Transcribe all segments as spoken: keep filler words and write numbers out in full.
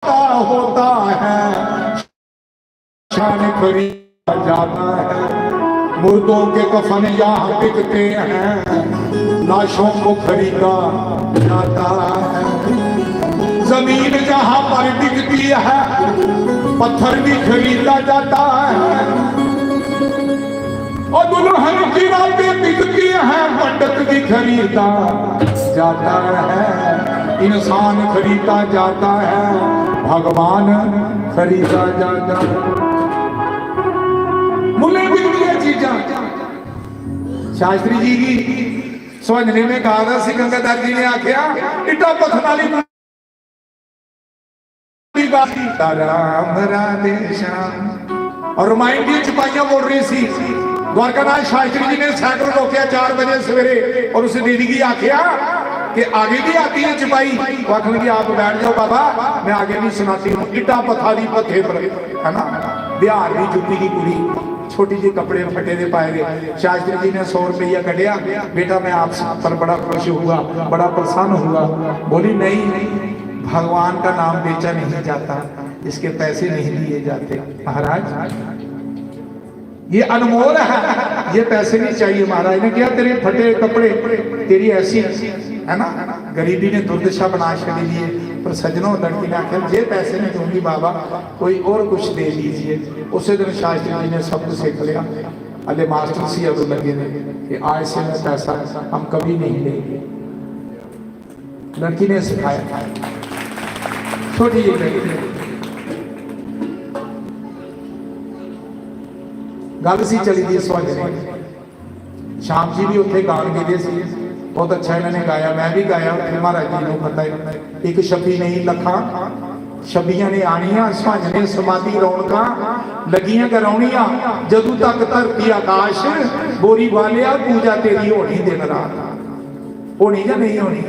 होता है, शान खरीदा जाता है। मुर्दों के कफन यहाँ बिकते हैं, लाशों को खरीदा जाता है। जमीन जहाँ पर बिकती है, पत्थर भी खरीदा जाता है। और दुल्हन की रातें बिकती हैं, मंडप भी खरीदा जाता है, इंसान खरीदा जाता है, भगवान खरीदा जाता है। मुल्लें बिकदियां चीजां। शास्त्री जी की सुहांजने में गा दा सी, गंगाधर जी ने आख्या, "इट्टा पत्थर वाली राम राधे श्याम।" और रामायण दी चपाइयां बोल रही सी। द्वारकानाथ शास्त्री जी ने साइकिल रोकिया चार बजे सवेरे और उस दीदी की आख्या कि आगे भी आती है चपाई। वो आखन लगी, "आप बैठ जाओ बाबा, मैं आगे भी सुनाती हूँ।" इट्टा पत्थर दी पत्थे पर, है ना, बिहार की जुत्ती की कुड़ी, छोटी जी कपड़े फटे दे पाए गए। शास्त्री जी ने सौ रुपया कढ़िया, "बेटा, मैं आप पर बड़ा खुश हुआ, बड़ा प्रसन्न हुआ।" बोली, "नहीं, भगवान का नाम बेचा नहीं जाता, इसके पैसे नहीं लिए जाते महाराज, ये अनमोल है, ये पैसे नहीं चाहिए महाराज।" ने कहा, "तेरे फटे कपड़े, तेरी ऐसी, है ना, गरीबी ने दुर्दशा बना छड़ी दी है।" पर सज्जनों, लड़की ने आख्या, "जे पैसे नहीं दूंगी बाबा, कोई और कुछ दे दीजिए।" उसी दिन शास्त्री जी ने सब कुछ सीख लिया। अले मास्टर सी अदू लगे ने कि आज से मैं पैसा हम कभी नहीं लेंगे। लड़की ने सिखाया, छोटी जी लड़की। गल सी चली दी सुहांजने। श्याम जी भी उत्थे गान गेदे सी, बहुत अच्छा इन्होंने गाया, मैं भी गाया, उत्थे महाराज जी नूं पता है। "एक छब्बी नहीं लखां छब्बियां ने आनियां, सुहांजने समाधि रौनकां लगियां गै रौहनियां, जदू तक धरती आकाश बोरी वालिया, पूजा तेरी होनी दिन रात, होनी या नहीं होनी?"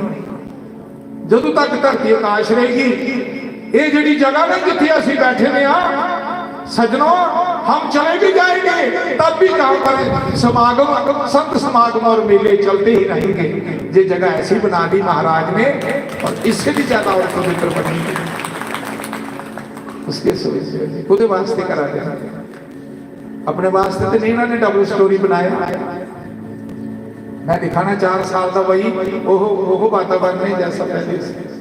जदों तक धरती आकाश रहेगी, ये जेड़ी जगह ना जिथे असी बैठे ने आ, सज्जनो, हम चले भी जाएंगे, तब भी यहाँ पर समागम, संत समागम और मेले चलते ही रहेंगे। ये जगह ऐसी बना दी महाराज ने, और इससे भी ज्यादा और पवित्र बनी। उसके सोच, ਉਹਦੇ ਵਾਸਤੇ ਕਰਾ ਦਿਆ। अपने वास्ते तो नहीं इन्होंने डबल स्टोरी बनाया। मैं दिखाना चार साल का वही, ओह, ओह वातावरण नहीं जैसा पहले से।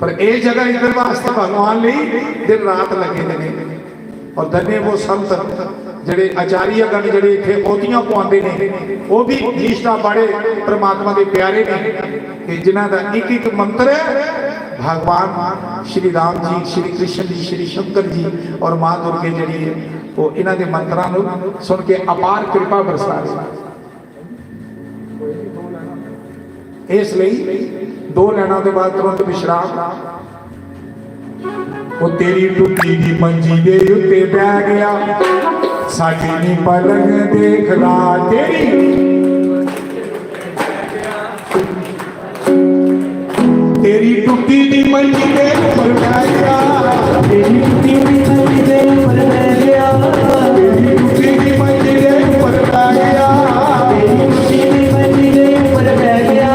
पर ये जगह इधर वास्ते भगवान ने दिन रात लगे ने। और धन्य वो संत, जेड़े आचार्य गण, जेड़े इत्थे ओतियां पवांदे ने, वो भी निष्ठा बड़े परमात्मा दे प्यारे ने। कि जिन्हां दा एक एक मंत्र भगवान श्री राम जी, श्री कृष्ण जी, श्री शंकर जी और मां दुर्गे जेड़ी है, वो इन्हां दे मंत्रां नूं सुन के अपार कृपा बरसा रहे। इसलिए दो लाइनां दे बाद तुरंत विश्राम। वो तेरी टुटी दी मंजी दे उत्ते बह गया, साडी नी पलंग देखदा। तेरी, तेरी टुटी दी मंजी दे ऊपर बह गया, तेरी टुटी दी मंजी दे ऊपर बह गया, तेरी टुटी दी मंजी दे ऊपर बह गया, तेरी टुटी दी मंजी दे ऊपर बह गया।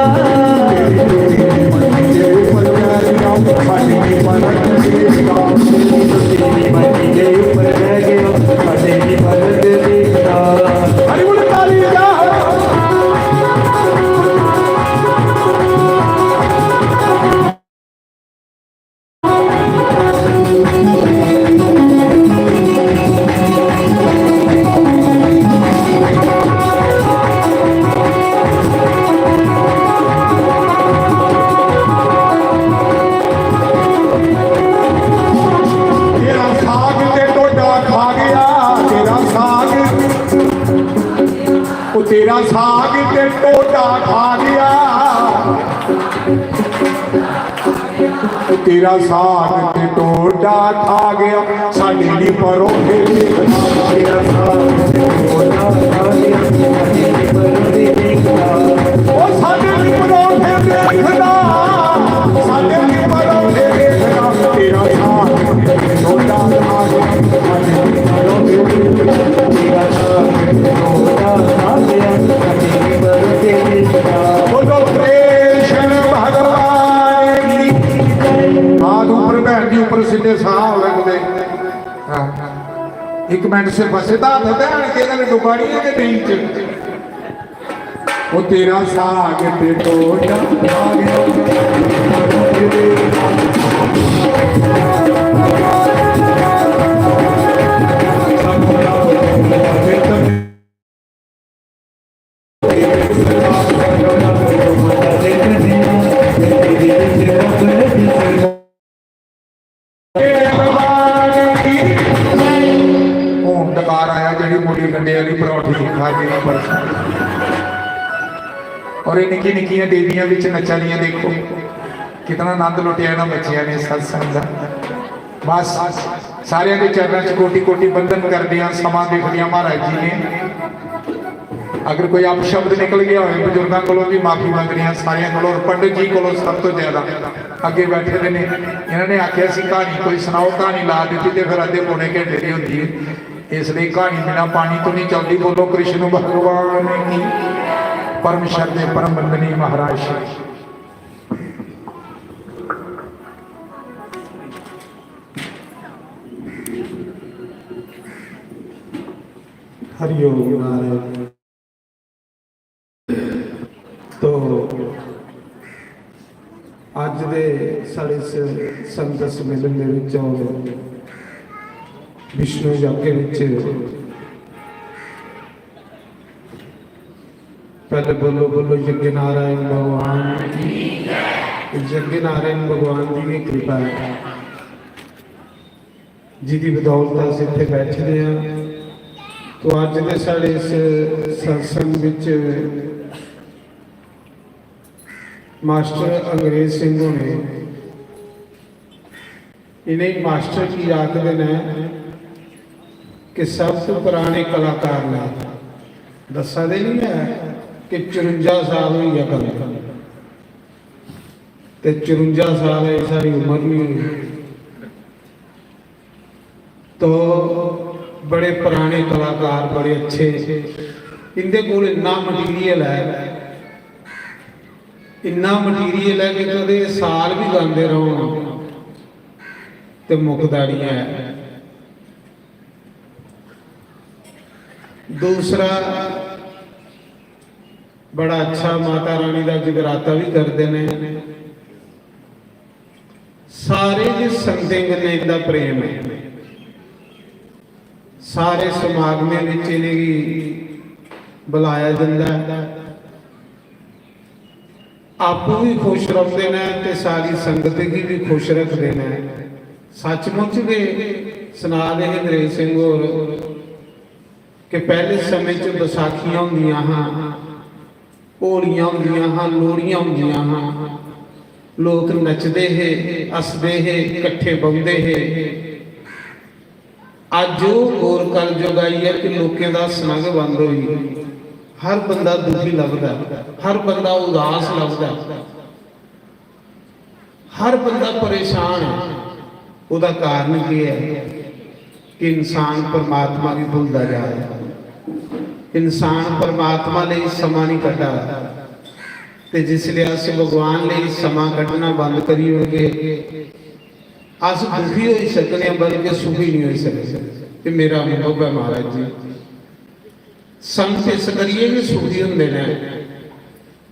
तेरा साग ते ढोडा खा गया, तेरा साग, ओ तेरा साग ते ढोडा खा गया। तेरा साग ते ढोडा खा गया, साडे नी परोठे देखदा। तेरा साग ते ढोडा खा गया, साडे नी परोठे देखदा। ओ साडे नी परोठे देखदा, साडे नी परोठे देखदा। तेरा साग ते ढोडा खा गया, साडे नी परोठे देखदा। तेरा साग ते ढोडा खा गया, साडे नी परोठे देखदा। बोलो कृष्ण भगवान की जय। भैन जी उप्पर सिद्धे साह होवे कुतै। हां। इक मिनट सिर्फ सिद्धा हत्थ ध्यान के कन्नै डुब्बा निं ऐ गड्डी च। ओ तेरा साग ते टोटा आ गया। हून डकार आया जेह्ड़ी मूली गंडे आह्ली परौंठी खानी ना परसों। और ये निक्की निक्कियां देवियां बिच नच्चा दियां, देखो कितना आनंद लुटिया इन्हां बच्चियां ने सत्संग दा। बस सारियां दे चरणों च कोटि कोटि वंदन करदे आं, समां देखदे आं महाराज जी ने। अगर कोई अपशब्द निकल गया होए, बुजुर्गां कोलों भी माफी मंगदे आं सारियां कोलों, और पंडित जी कोलों सब तो ज्यादा अगे बैठे दे ने। इन्होंने आख्या सी कहानी कोई सुनाओ, कहानी ला दी ते फिर अद्धे पौने घंटे दी होंदी है, इसलिए कहानी बिना पानी तो नहीं चलती। बोलो कृष्ण भगवान की। परम श्रद्धे परम वंदनीय महाराज श्री हरिओम नारायण। तो अज्ज दे साढ़े इस संत सम्मेलन दे विच और विष्णु यज्ञ विच पहले बोलो, बोलो यज्ञ नारायण भगवान की। यज्ञ नारायण भगवान की भी कृपा है। जिदी बदौलत अस इत्थे बैठे दे आं। तो अज्ज दे साढ़े इस सत्संग विच मास्टर अंग्रेज सिंह होने, इन्हें मास्टर की आखदे ने कि सब तो पुराने कलाकार ने, दस्सा दे नहीं है कि चुरंजा साल होई गया कल, ते चुरंजा साल है सारी उम्र नहीं हुई। तो बड़े पुराने कलाकार, बड़े अच्छे, इंदे कोल इन्ना मटीरियल है, इन्ना मटीरियल है कि कदे साल भी गांदे रहो ते मुकदा नहीं है। दूसरा, बड़ा अच्छा माता रानी का जगराता भी करते हैं। सारे गै संगतें कन्नै इंदा प्रेम है। सारे समागमें विच इ'नेंगी बुलाया जंदा है। आपूं भी खुश रौंह्दे न ते सारी संगत गी भी खुश रखदे न। सचमुच गै सना दे हे नरेश सिंह होर कि पैह्ले समें च बसाखियां होंदियां हां, होलियां होंदियां हां, लोहड़ियां होंदियां हां, लोक नचदे हे, हसदे हे, कट्ठे बौंह्दे हे। अज्ज ओह् घोर कलयुग आई गेआ कि लोकें दा हस्सना गै बंद होई गेआ। हर बंदा दुखी लभदा, हर बंदा उदास लभदा। हर बंदा परेशान है। ओह्दा कारण केह् ऐ कि इंसान परमात्मा गी भुलदा जा रहा है। इंसान परमात्मा लेई समां नहीं कड्ढा रहा। ते जिसले अस भगवान लेई समां कड्ढना बंद करी ओड़गे, अस दुखी होई सकने आं, बल्कि सुखी नहीं होई सकदे। ते मेरा अनुभव है महाराज जी, संत इस करियै गै सुखी होंदे ने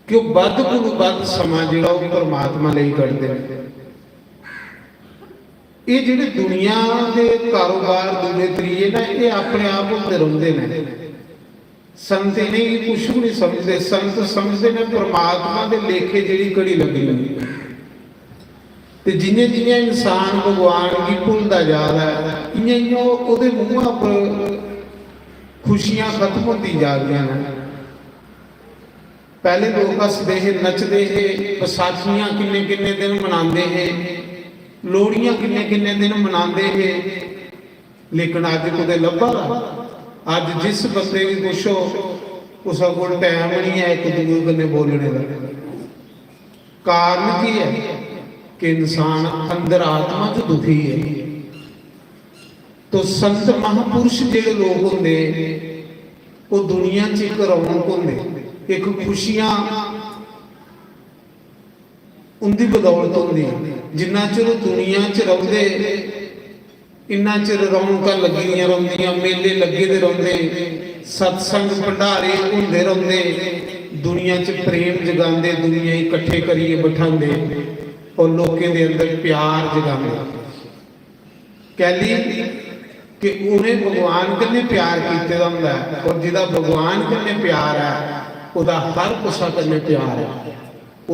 कि ओह् बद्ध कोलू बद्ध समां जेह्ड़ा ओह् परमात्मा लेई कड्ढदे न। एह् जेह्ड़े दुनिया दे कारोबार दूए त्रिये न, एह् अपने आप होंदे रौंह्दे न। संत इ'नेंगी कुछ बी निं समझदे। संत समझदे न परमात्मा दे लेखे जेह्ड़ी घड़ी लग्गनी। ते जि'यां जि'यां इंसान भगवान गी भुलदा जा दा ऐ, इ'यां इ'यां ओह्, ओह्दे मूंहा पर खुशियां खत्म होंदी जा दियां न। पैह्ले लोक हसदे हे, नचदे हे, बसाखियां किन्ने किन्ने दिन मनांदे हे, लोहड़ियां किन्ने किन्ने दिन मनांदे हे, लेकिन अज्ज कुतै लब्भा दा? अज्ज जिस बंदे गी पुच्छो, कुसै कोल टैम निं ऐ इक दूए कन्नै बोलने दा। कारण केह् ऐ कि इंसान अंदर आत्मा च दुखी ऐ। तो संत महापुरुष जेह्ड़े लोक होंदे, ओह् दुनिया च इक रौनक होंदे, इक खुशियां उं'दी बदौलत होंदी। जिन्ना चिर ओह् दुनिया च रौंह्दे, इन्ना चिर रौनकां लग्गी दियां रौंह्दियां, मेले लग्गे दे रौंह्दे, सत्संग भंडारे होंदे रौंह्दे, दुनिया च प्रेम जगांदे, दुनिया गी कट्ठे करियै बठांदे और लोकें दे अंदर प्यार जगांदे। कैली? कि उ'नें भगवान कन्नै प्यार कीते दा होंदा ऐ, और जेह्दा भगवान कन्नै प्यार ऐ, ओह्दा हर कुसै कन्नै प्यार ऐ।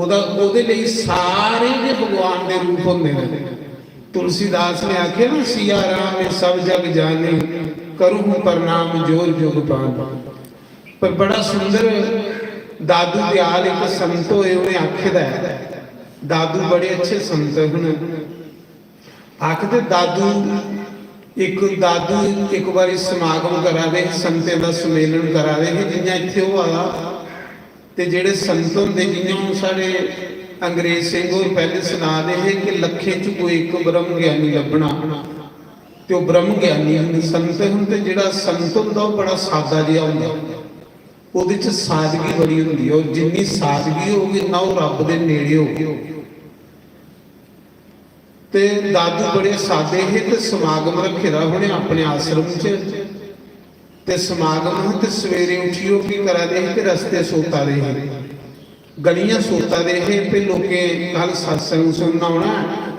ओह्दा, ओह्दे लेई सारे गै भगवान दे रूप होंदे न। तुलसीदास ने आखेआ ना, "सिया राम सब जग जाने, करूँ प्रणाम जोर जुग पान।" पर बड़ा सुंदर दादू दयाल इक संत होए, उ'नें आखे दा ऐ, दादू बड़े अच्छे संत हन। आखदे दादू, इक दादू इक बारी समागम करा दे हे, संतें दा सम्मेलन करा दे हे, जि'यां इत्थै होआ दा। ते जेह्ड़े संत होंदे, जि'यां हून साढ़े अंग्रेज सिंह होर पैह्ले सना दे हे कि लक्खें च कोई इक ब्रह्म ज्ञानी लब्भना, ते ओह् ब्रह्म ज्ञानी हन, संत हन। ते जेह्ड़ा संत होंदा, ओह् बड़ा सादा जेहा होंदा, ओह्दे च सादगी बड़ी होंदी ऐ, और जिन्नी सादगी होग, इन्ना ओह् रब्ब दे नेड़े होग। ते दादू बड़े सादे हे ते समागम रक्खे दा उ'नें अपने आश्रम च। ते समागम हा ते सवेरे उट्ठियै ओह् केह् करा दे हे कि रस्ते सोता दे हे, गलियां सोता दे हे। ते लोकें कल सत्संग सुनना होना ऐ,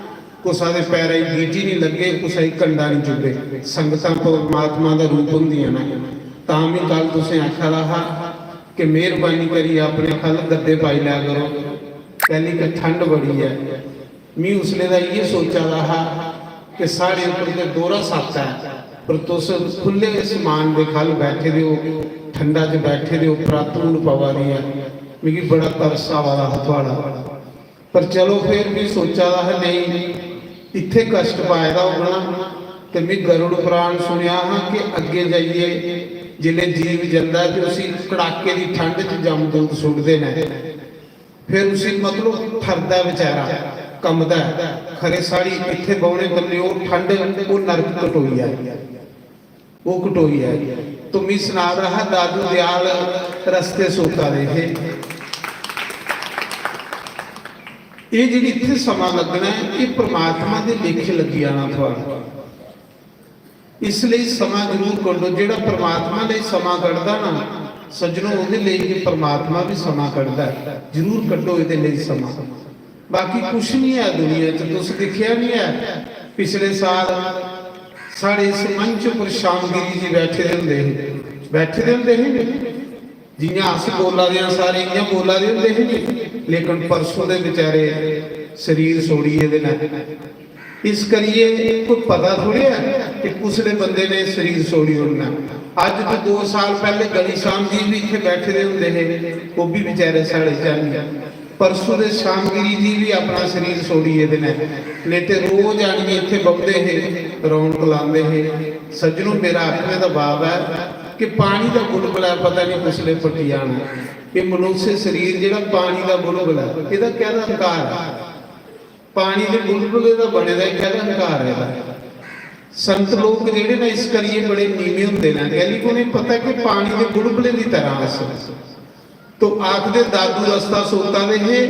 कुसै दे पैरै गी गीटी निं लग्गे, कुसै गी कंडा निं चुभे। संगतां परमात्मा दा रूप होंदियां न। तां बी कल तुसें आखा दा हा कि मेहरबानी करियै अपने ख'ल्ल गद्दे पाई लै करो, कैली कि ठंड बड़ी ऐ। मी उसले दा इ'यै सोचा दा हा कि साढ़े उप्पर ते दोहरा सत्त ऐ, पर तुस खु'ल्ले असमान दे ख'ल्ल बैठे दे ओ, ठंडा च बैठे दे ओ, उप्परा धूड़ पवा दी ऐ। मिगी बड़ा तरस आवा दा हा थुआढ़ा। पर चलो, फिर भी सोचा दा हा, नेईं, इत्थै कश्ट पाए दा होना। ते में गरुड़ पुराण सुनेआ हा कि अग्गें जाइयै जिसलै जीव जंदा ऐ ते उसी कड़ाके दी ठंड च जमदूत सुट्टदे न, फिर उसी, मतलब, ठरदा ऐ बेचारा, कंबदा ऐ। खरे साढ़ी इत्थै बौह्ने कन्नै ओह् ठंड, ओह् नरक कटोई जाए। ओह् कटोई आए। तो मी सना दा हा, दादू दयाल रस्ते सोता दे हे। एह् जेह्ड़ी इत्थै समां लग्गना ऐ, एह् परमात्मा दे लेखे लग्गी जाना थुआढ़ा। इसलेई समां जरूर कड्ढो। जेह्ड़ा परमात्मा लेई समां कड्ढदा ना सज्जनो, ओह्दे लेई बी परमात्मा बी समां कड्ढदा ऐ। जरूर कड्ढो एह्दे लेई समां। बाकी कुछ निं ऐ दुनिया च। तुस दिक्खेआ निं ऐ, पिछले साल साढ़े इस मंच उप्पर श्याम गिरी जी बैठे दे होंदे हे, बैठे दे होंदे हे नी? जि'यां अस बोला दे आं, सारे इ'यां बोला दे होंदे हे नी? लेकिन परसों दे बेचारे शरीर छोड़ी गेदे न। इस करियै कोई पता थोड़ी ऐ कि कुसले बंदे ने शरीर छोड़ी ओड़ना। अज्ज तो दो साल पैह्ले गली श्याम जी बी इत्थै बैठे दे होंदे हे, ओह् बी बेचारे साढ़े चा निं। परसों दे श्याम गिरी जी बी अपना शरीर छोड़ी गेदे न, नेईं ते रोज आनियै इत्थै बौंह्दे हे, रौनक लांदे हे। सज्जनो, मेरा आखने दा भाव ऐ कि पानी दा बुलबुला पता निं कुसलै फटी जाना। एह् मनुष्य शरीर जेह्ड़ा पानी दा बुलबुला, एह्दा कैह्दा हंकार ऐ? पानी दे बुलबुले दा बने दा, एह् कैह्दा हंकार ऐ एह्दा? संत लोक जेह्ड़े न, इस करियै बड़े नीवें होंदे न, कैह्ली कि उ'नेंगी पता कि पानी दे बुलबुले दी तरह अस। तो आखदे दादू रस्ता सोता दे हे,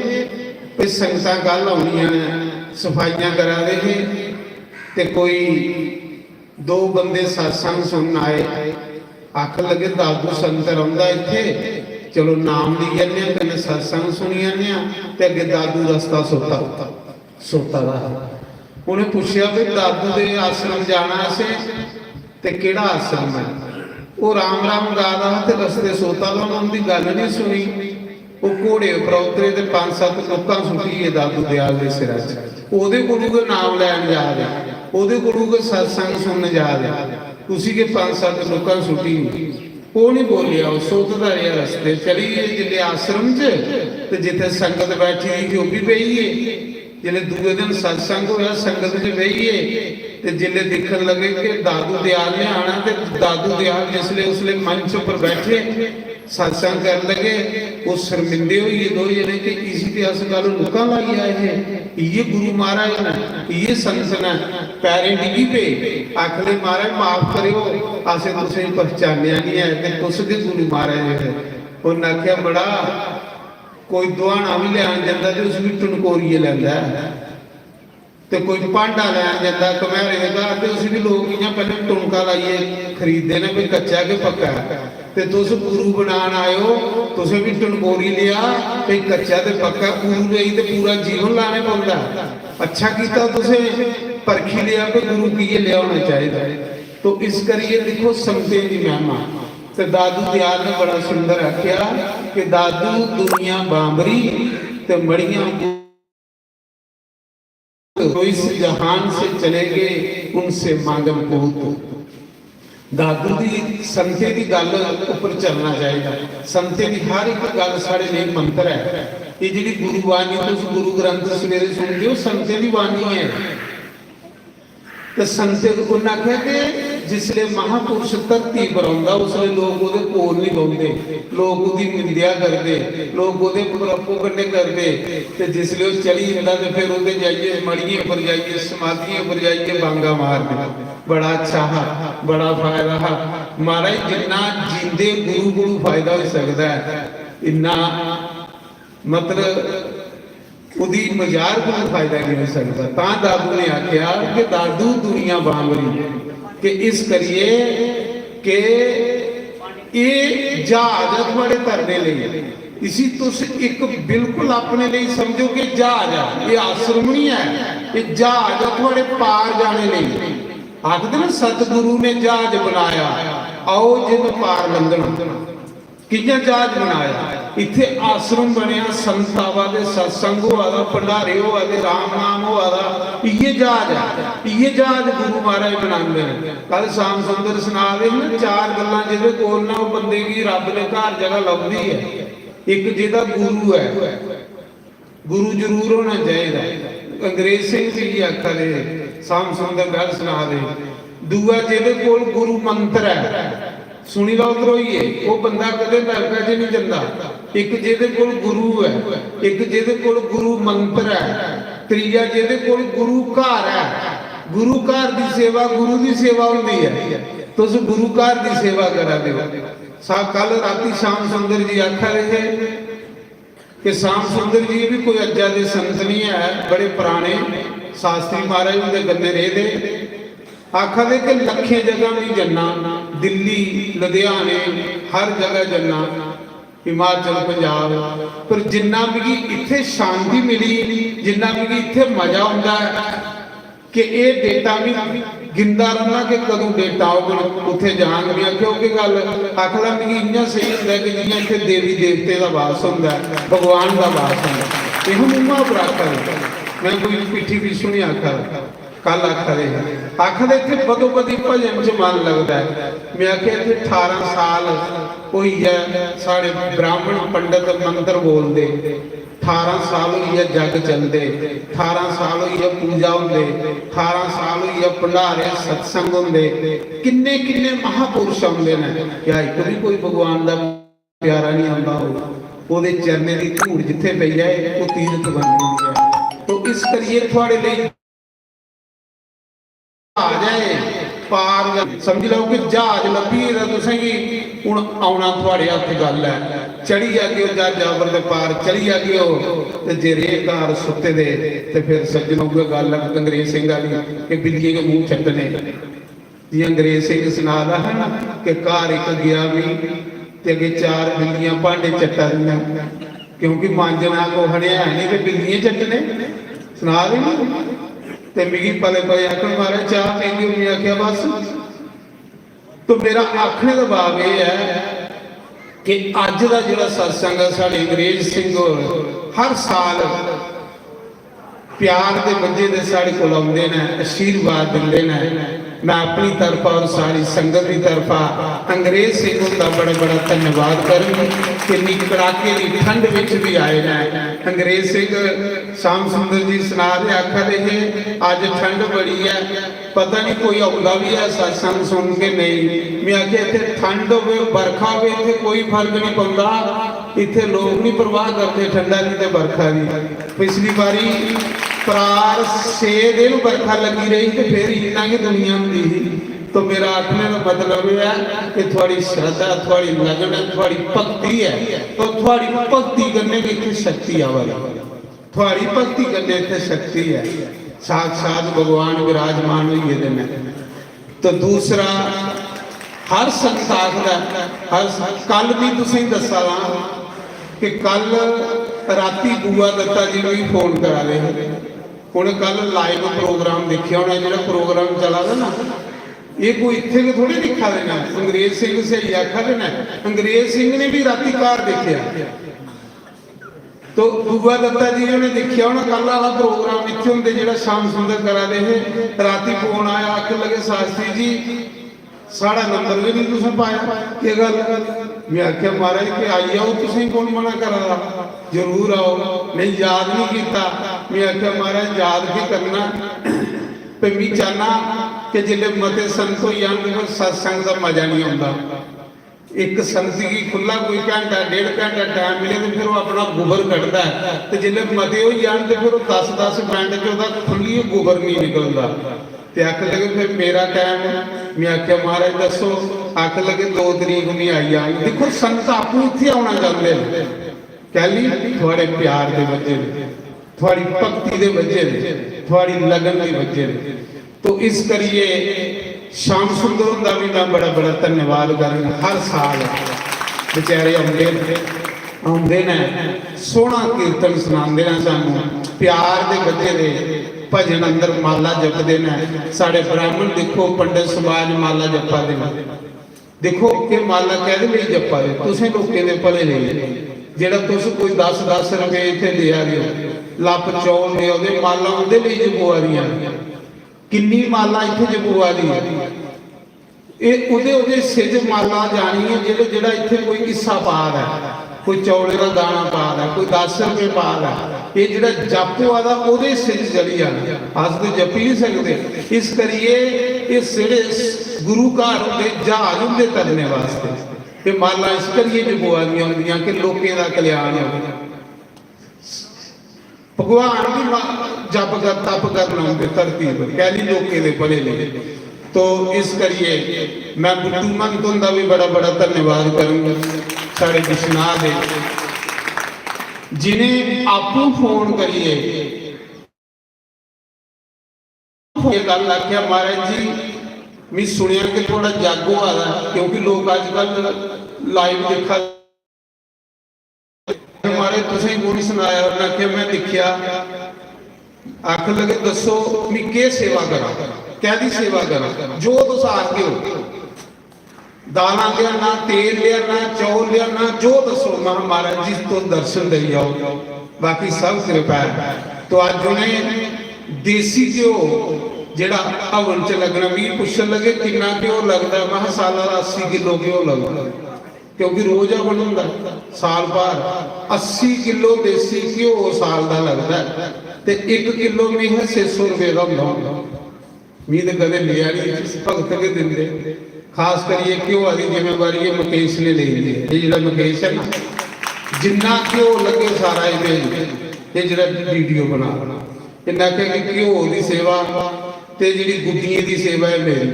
ते संगतां कल औनियां न, सफाइयां करा दे हे, ते कोई दो बंदे सत्संग सुनन आए, आखन लगे, "दादू संत रौंह्दा इत्थै, चलो नाम लेई जन्ने आं, कन्नै सत्संग सुनी जन्ने आं, ते अग्गें दादू रस्ता सोता, सोता दा हा।" उ'नें पुच्छेआ, "भई दादू दे आश्रम जाना असें, ते केह्ड़ा आश्रम ऐ?" ओह् राम राम गा दा हा ते रस्ते सोता दा, उ'नें उं'दी गल्ल निं सुनी। ओह् घोड़े उप्परा उतरे ते पंज सत्त नुक्कां सुट्टी गे दादू दयाल दे सिरै च। ओह्दे कोलू गै नाम लैन जा दे, ओह्दे कोलू गै सत्संग सुनन जा दे, उसी गै पंज सत्त नुक्कां सुट्टी गे। ओह् निं बोलेआ, ओह् सोचदा रेहा रस्ते चली गे। जिसलै आश्रम च ते जित्थै संगत बैठी दी ही, ओह् बी बेही गे। जिसलै दूए दिन सत्संग होआ, संगत च बेही गे ते जिसलै दिक्खन लगे कि दादू दयाल ने आना, ते दादू दयाल जिसलै उसलै मंच उप्पर बैठे, सत्संग करन लगे, ओह् शर्मिंदे होई गे दो जने कि इसी ते अस कल नुक्कां लाइयै आए हे, इ'यै गुरु महाराज न, इ'यै संत न। पैरें डिग्गी पे, आखन लगे, "महाराज माफ करेओ, असें तुसेंगी पहचानेआ निं ऐ, ते तुस गै गुरु महाराज हे।" उ'नें आखेआ, "मड़ा, कोई दुहाना बी लैन जंदा ते उसी बी टनकोरियै लैंदा ऐ। ते कोई भांडा लैन जंदा घमैरे दे घर, ते उसी बी लोक इ'यां पैह्लें टुनका लाइयै खरीददे न, भई कच्चा के पक्का ऐ। ते तुस गुरु बनान आए ओ, तुसें बी टनकोरी लेआ, भई कच्चा ते पक्का। गुरु लेई ते पूरा जीवन लाने पौंदा ऐ। अच्छा कीता तुसें परखी लेआ कि गुरु कि'यै लेआ होना चाहिदा। तो इस करियै दिक्खो संगतें दी महिमा। ते दादू दयाल ने बड़ा सुंदर आखेआ कि दादू दुनिया बांबरी ते मड़ियां जो इस जहान से चले गए, उनसे मांगन पूत। दादू दी, संतें दी गल्ल उप्पर चलना चाहिदा। संतें दी हर इक गल्ल साढ़े लेई मंत्र ऐ। एह् जेह्ड़ी गुरुबाणी, तुस गुरु ग्रंथ सवेरे सुनदे ओ, संतें दी बाणी ऐ। ते संतें, उ'न्नै आखेआ कि जिसलै महापुरुष धरती पर औंदा, उसलै लोक ओह्दे कोल निं बौंह्दे, लोक ओह्दी निंदेआ करदे, लोक ओह्दे पर आपूं कन्नै करदे। ते जिसलै ओह् चली जंदा ते फिर ओह्दे जाइयै मड़ियें पर जाइयै, समाधियें पर जाइयै बांगा मारदे, "बड़ा अच्छा हा, बड़ा फायदा हा।" महाराज, जिन्ना जींदे गुरु कोलू फायदा होई सकदा ऐ, इन्ना, मतलब, ओह्दी मजार कोलू फायदा नेईं होई सकदा। तां दादू ने आखेआ कि दादू दुनिया बांबरी, कि इस करियै कि एह् ज्हाज ऐ थुआढ़े तरने लेई। इसी तुस इक बिल्कुल अपने लेई समझो कि ज्हाज ऐ, एह् आश्रम निं ऐ, एह् ज्हाज ऐ थुआढ़े पार जाने लेई। आखदे ना, "सतगुरु ने जहाज बनाया, आओ जिन पार लंघना।" कि'यां ज्हाज बनाया? इत्थै आश्रम बनेआ, संत आवा दे, सत्संग होआ दा, भंडारे होआ दे, राम नाम होआ दा, इ'यै ज्हाज ऐ, इ'यै ज्हाज गुरु महाराज बनांदे न। कल श्याम सुंदर सना दे न, चार गल्लां जेह्दे कोल ना, ओह् बंदे गी रब ने घर जगह लभदी ऐ। इक जेह्दा गुरु ऐ, गुरु जरूर होना चाहिदा। अंग्रेज सिंह जी इ'यै आखा दे हे, श्याम सुंदर गढ़ सना दे। दूआ, जेह्दे कोल गुरु मंत्र ऐ, सुनी लैओ ध्रोइये, ओह् बंदा कदें नरका च निं जंदा। इक जेह्दे कोल गुरु ऐ, इक जेह्दे कोल गुरु मंत्र ऐ, त्रीया जेह्दे कोल गुरु घर ऐ। गुरु घर दी सेवा गुरु दी सेवा होंदी ऐ। तुस गुरु घर दी सेवा करा दे ओ। सा-, कल राती श्याम सुंदर जी आखा दे हे, कि श्याम सुंदर जी बी कोई अज्जा दे संत निं ऐ, बड़े पराने शास्त्री महाराज हुंदे कन्नै रेह् दे। आखा दे कि लक्खें जगह में जन्ना, दिल्ली, लुधियाने, हर जगह जन्ना, हिमाचल, पंजाब, पर जिन्ना मिगी इत्थै शांति मिली, जिन्ना मिगी इत्थै मजा औंदा ऐ, कि एह् डेटां बी गिनदा रौह्ना कि कदूं डेटां औङन, कुत्थै जाङ। में आखेआ, "ओह् केह् गल्ल?" आखदा, "मिगी इ'यां सेही होंदा ऐ कि जि'यां इत्थै देवी देवतें दा वास होंदा ऐ, भगवान दा वास होंदा ऐ।" एह् मूंहा पर आखा दे, में कोई पिट्ठी पिच्छू निं आखा दा। कल आखा दे हे, आखा दे, "इत्थै बदो बदी भजन च मन लगदा ऐ।" में आखेआ, "इत्थै ठारां साल होई गेआ साढ़े ब्राह्मण पंडत मंत्र बोलदे।" ठारां साल होई गे जग चलदे, ठारां साल होई गे पूजा होंदे, ठारां साल होई गे भंडारे सत्संग होंदे। किन्ने किन्ने महापुरुष औंदे न, क्या इक बी कोई भगवान दा प्यारा निं औंदा होग? ओह्दे चरणें दी धूड़ जित्थै पेई जाए, ओह् तीर्थ बनी जंदी ऐ। तो इस करियै थुआढ़े लेई ज्हाज ऐ एह्, पार गै समझी लैओ कि ज्हाज लब्भी गेदा तुसेंगी। हून औना थुआढ़े हत्थ गल्ल ऐ, चढ़ी जागे ओ ज्हाजा पर ते पार चली जागे ओ। ते जे रेह् घर सुत्ते दे, ते फिर सज्जनो, उ'ऐ गल्ल ऐ अंग्रेज सिंह आह्ली कि बिल्लियें दे मूंह चट्टने। जि'यां अंग्रेज सिंह सना दा हा ना कि घर इक गेआ मी ते अग्गें चार बिल्लियां भांडे चट्टा दियां, क्योंकि मांजना कुसै ने है नहीं ते बिल्लियां चट्टने। सना दे ना। ते मिगी पले पले आखन, "महाराज, चाह् पीगे?" में आखेआ, "बस।" तो मेरा आखने दा भाव एह् ऐ कि अज्ज दा जेह्ड़ा सत्संग ऐ, साढ़े अंग्रेज सिंह होर हर साल प्यार दे बज्झे दे साढ़े कोल औंदे न, आशीर्वाद दिंदे न। मैं अपनी तरफा और सारी संगत दी तरफा अंग्रेज सिंह हुंदा बड़ा बड़ा धन्यवाद करङ कि इन्नी कड़ाके दी ठंड विच भी आए न। अंग्रेज सिंह श्याम सुंदर जी सना दे आखा दे हे, "अज्ज ठंड बड़ी ऐ, पता नहीं कोई औंदा भी ऐ सत्संग सुन के नहीं।" मैं आखेआ, "इत्थे ठंड होवे, बरखा होवे, इत्थे कोई फर्क नहीं पौंदा, इत्थे लोग नहीं परवाह करदे ठंडा दी ते बरखा दी।" पिछली बारी परार छे दिन बरखा लगी रही ते फिर इन्ना गै दुनिया होंदी ही। तो मेरा आखने दा मतलब एह् ऐ कि थुआढ़ी श्रद्धा, थुआढ़ी लगन ऐ, थुआढ़ी भक्ति ऐ, तो थुआढ़ी भक्ति कन्नै गै इत्थै शक्ति आवा दी, थुआढ़ी भक्ति कन्नै इत्थै शक्ति ऐ। साक्षात भगवान विराजमान होई गेदे न। तो दूसरा, हर संत आखदा, हर स-, कल भी तुसेंगी दस्सा दा कि कल राती बुआ दत्ता जी मिगी फोन करा दे हे। उ'नें कल लाइव प्रोग्राम दिक्खेआ होना, जेह्ड़ा प्रोग्राम चला दा ना, एह् कोई इत्थै गै थोड़े दिक्खा दे न। अंग्रेज सिंह स्हेई आखा दे न, अंग्रेज सिंह ने भी राती घर दिक्खेआ। तो बुआ दत्ता जी होरें दिक्खेआ होना कल आह्ला प्रोग्राम इत्थै होंदे, जेह्ड़ा श्याम सुंदर करा दे हे। राती फोन आया, आखन लगे, "शास्त्री जी, साढ़ा नंबर भी नहीं तुसें पाया, केह् गल्ल?" मैं आखेआ, "महाराज, कि आई जाओ, तुसें कौन मना करा दा? जरूर आओ।" नहीं, याद नहीं कीता। मैं आखेआ, "महाराज, याद केह् करना, ते मैं चाहना कि जिसले मते संत होई जान ते फिर सत्संग दा मजा नहीं आंदा। एक संत गी खु'ल्ला कोई घैंटा, डेढ़ घैंटा टाइम मिले ते फिर ओह् अपना गुबर कढदा ऐ, ते जिसले मते होई जान ते फिर ओह् दस दस मिंट च ओह्दा खु'ल्लियै गुबर नहीं निकलदा।" ते आखन लगे, "फिर मेरा टाइम?" मैं आखेआ, "महाराज, दस्सो।" आखन लगे, "दो तरीक में आई जाङ।" दिक्खो, संत आपूं इत्थै औना चांह्दे न। कैह्ली? थुआढ़े प्यार दे वजह ने, थुआढ़ी भक्ति दे वजह ने, थुआढ़ी लगन दे वजह ने। तो इस करियै श्याम सुंदर हुंदा भी मैं बड़ा बड़ा धन्यवाद करना। हर साल बेचारे औंदे न, औंदे न, सोहना कीर्तन सनांदे न सानू, प्यार दे वजह दे भजन अंदर माला जपदे न। साढ़े ब्राह्मण दिक्खो, पंडित समाज माला जपा दे न। दिक्खो, एह् माला कैह्दे लेई जप्पा दे? तुसें लोकें दे भले लेई। जेह्ड़ा तुस कोई दस दस रपेऽ इत्थै देआ दे ओ, लप्प चौल देआ दे, माला उं'दे लेई जपोआ दियां। किन्नी माला इत्थै जपोआ दी ऐ? एह् ओह्दे, ओह्दे हिस्से च माला जानी ऐ, जेह्ड़ा, जेह्ड़ा इत्थै कोई हिस्सा पा दा ऐ, कोई चौलें दा दाना पा दा ऐ, कोई दस रपेऽ पा दा ऐ। एह् जेह्ड़ा जप होआ दा, ओह्दे हिस्से च चली जाना। अस ते जप्पी निं सकदे। इस करियै एह् जेह्ड़े गुरु घर होंदे, ज्हाज होंदे तरने वास्तै, एह् मालां इस करियै जपोआ दियां होंदियां कि लोकें दा कल्याण होऐ। भगवान बी मा-, जप कर, तप करन औंदे धरती पर, कैह्ली? लोकें दे भले लेई। तो इस करियै मैं गुड्डू महंत हुंदा बी बड़ा बड़ा धन्यवाद करङ, साढ़े बिश्नाह दे, जिनें आपूं फोन करियै एह् गल्ल आखेआ, "महाराज जी, मी सुनेआ कि थुआढ़ा जग होआ दा ऐ," क्योंकि लोक अजकल लाइव दिक्खा दे। "महाराज, तुसें कु'न सनाया?" उ'नें आखेआ, "में दिक्खेआ।" आखन लगे, "दस्सो, मी केह् सेवा करां, कैह्दी सेवा करां, जो तुस आखगे ओ।" दालां लेआना, तेल लेआना, चौल लेआना, जो दस्सो। मैं, "महाराज जी, तुस दर्शन देई जाओ, बाकी सब कृपा ऐ।" तो अज्ज उ'नें देसी घ्यो जेह्ड़ा हवन च लग्गना, मिगी पुच्छन लगे, "किन्ना घ्यो लगदा?" मैं, "साला दा अस्सी किलो घ्यो लगदा।" क्योंकि रोज हवन होंदा, साल भर अस्सी किलो देसी घ्यो साल दा लगदा ऐ, ते इक किलो मी है छे सौ रपेऽ दा होंदा होंदा। मी ते कदें लेआ निं, जिस भगत गै दिंदे। खास करियै घ्योआ दी जिम्मेवारी एह् मुकेश ने लेई दी ऐ। एह् जेह्ड़ा मुकेश ऐ ना, जिन्ना घ्यो लग्गे सारा एह्दे, एह् जेह्ड़ा वीडियो बना, इन्नै आखेआ कि घ्यो दी सेवा ते जेह्ड़ी गुड्डियें दी सेवा ऐ मेरी।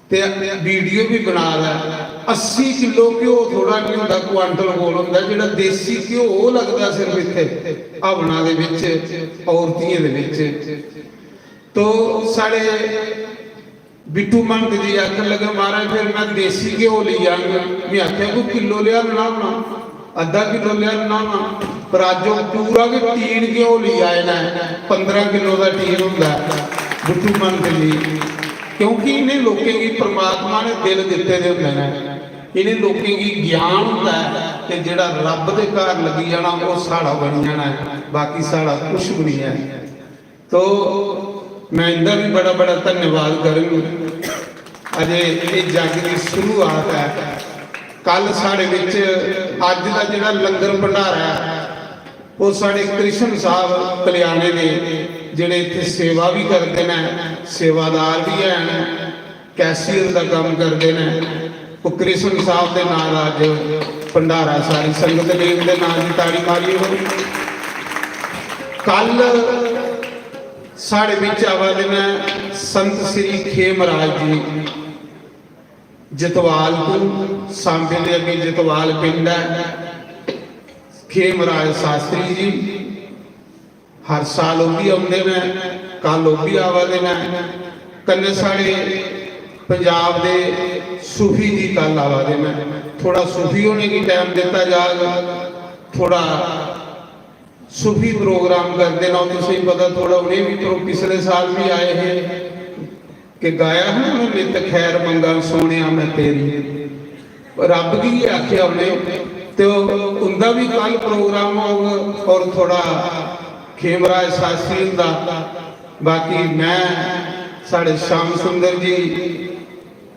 ते वीडियो भी बना दा ऐ। अस्सी किलो घ्यो थोड़ा नहीं होंदा, क्वांटल कोल होंदा, जेह्ड़ा देसी घ्यो ओह् लगदा सिर्फ इत्थै हवना दे बिच, औरतियें दे बिच। तो साढ़े बिट्टू महंत जी आखन लगे, "महाराज, फिर मैं देसी घ्यो लेई आंग।" मैं आखेआ, "कोई किलो लेआना होना, अद्धा किलो लेआना होना।" पर अज्ज ओह् पूरा गै टीन घ्यो लेई आए न। पंदरां किलो दा टीन होंदा ऐ बिट्टू महंत जी, क्योंकि इ'नें लोकें गी परमात्मा ने दिल दित्ते दे होंदे न, इ'नें लोकें गी ज्ञान होंदा ऐ कि जेह्ड़ा रब्ब दे घर लग्गी जाना, ओह् साढ़ा बनी जाना ऐ, बाकी साढ़ा कुछ बी निं ऐ। तो मैं इंदा भी बड़ा बड़ा धन्यवाद करङ। अजे एह् जग दी शुरुआत ऐ। कल साढ़े बिच अज्ज दा जेह्ड़ा लंगर भंडारा ऐ, ओह् साढ़े कृष्ण साहब कल्याणे दे जेह्ड़े इत्थै सेवा बी करदे न, सेवादार बी हैन, कैशियर दा कम्म करदे न। ओह् कृष्ण साहब दे नांऽ दा अज्ज भंडारा, सारी संगत ने उं'दे नांऽ दी ताड़ी मारी ओड़ो। कल साढ़े बिच आवा दे न संत श्री खेमराज जी जतवाल तू, सांबे दे अग्गे जतवाल पिंड ऐ। खेमराज शास्त्री जी हर साल ओह् बी औंदे न, कल ओह् बी आवा दे न, कन्नै साढ़े पंजाब दे सूफी जी कल आवा दे न। थोड़ा सूफी होने गी टाइम दित्ता जाग, थोड़ा सूफी प्रोग्राम करदे न, ओह् तुसेंगी पता, थोड़ा उ'नें बी प्रो-, पिछले साल बी आए हे कि गाया हा उ'नें, "नित खैर मंगां सोहणेआ मैं तेरी।" रब गी गै आखेआ उ'नें, ते ओह्, उं'दा बी कल प्रोग्राम होग, और थोड़ा खेमराज शास्त्री हुंदा, बाकी मैं, साढ़े श्याम सुंदर जी,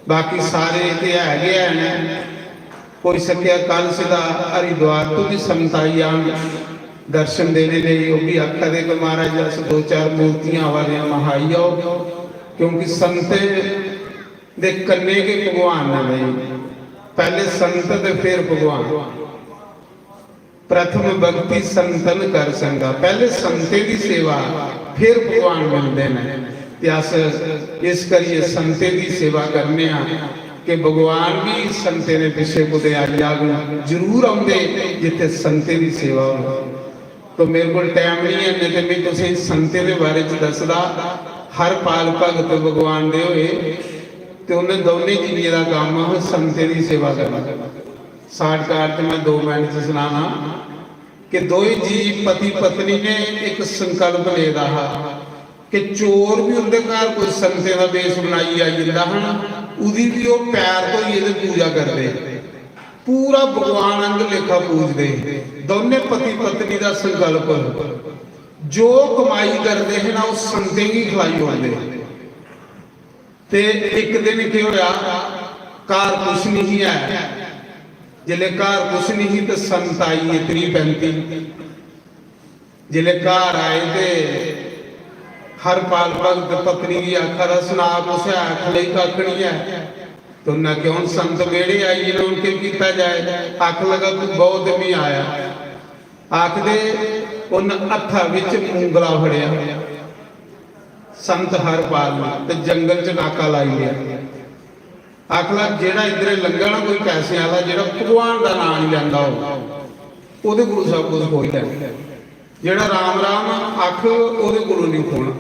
बाकी सारे ते है गै हैन। होई सकेआ कल सिद्धा हरिद्वार तू बी संत आई जान दर्शन देने लेई। ओह् बी आखा दे कि महाराज, अस दो चार मूर्तियां आवा दे आं, महा आई जाओ, क्योंकि संतें दे कन्नै गै भगवान न भाई। पैह्ले संत ते फिर भगवान। प्रथम भक्ति संतन कर संगा, पैह्ले संतें दी सेवा, फिर भगवान मिलदे न। ते अस इस करियै संतें दी सेवा करने आं कि भगवान बी संतें दे पिच्छे कुतै आई जाग, जरूर औंदे जित्थै संतें दी सेवा होंदी। तो मेरे कोल टाइम नहीं है, नहीं ते मैं तुसें संतें दे बारे च दसदा। हर पाल भगत भगवान दे होए, ते उन्हें दौनें जीवियें दा कम्म हा संतें दी सेवा करना। शार्टकट च मैं दो मिनट च सनाना कि दोए जी पति पत्नी ने इक संकल्प लेदा हा कि चोर भी उंदे घर कोई संतें दा वेश बनाइयै आई जंदा हा ना, उदी भी ओह पैर धोइयै ते पूजा करदे। पूरा भगवान आंग लेखा पूजदे। दौनें पति पत्नी दा संकल्प, जो कमाई करदे हे ना, ओह संतें गी खलाई ओड़दे। ते इक दिन केह् होया, घर कुछ नहीं ऐ। जिसले घर कुछ नहीं ही ते संत आई गे त्रीह पैंती। जिसले घर आए ते हरपाल भगत पत्नी गी आखा दा, "सना, कुसै आख लेई कक्ख नहीं ऐ।" ते उन्नै आखेआ, "हुन संत बेह्ड़े आई गे न, हुन केह् कीता जाए?" आखन लगा, "तू बौह् ते में आया।" आखदे उन्न हत्था बिच मुंगला फड़ेआ संत हरपाल ने ते जंगल च नाका लाई लेआ। आखला, "जेह्ड़ा इद्धरे लंघा ना कोई पैसे आह्ला, जेह्ड़ा भगवान दा नांऽ निं लैंदा होग, ओह्दे कोल सब कुछ खोई लैना। जेह्ड़ा राम राम आखग, ओह्दे कोलों निं खोना।"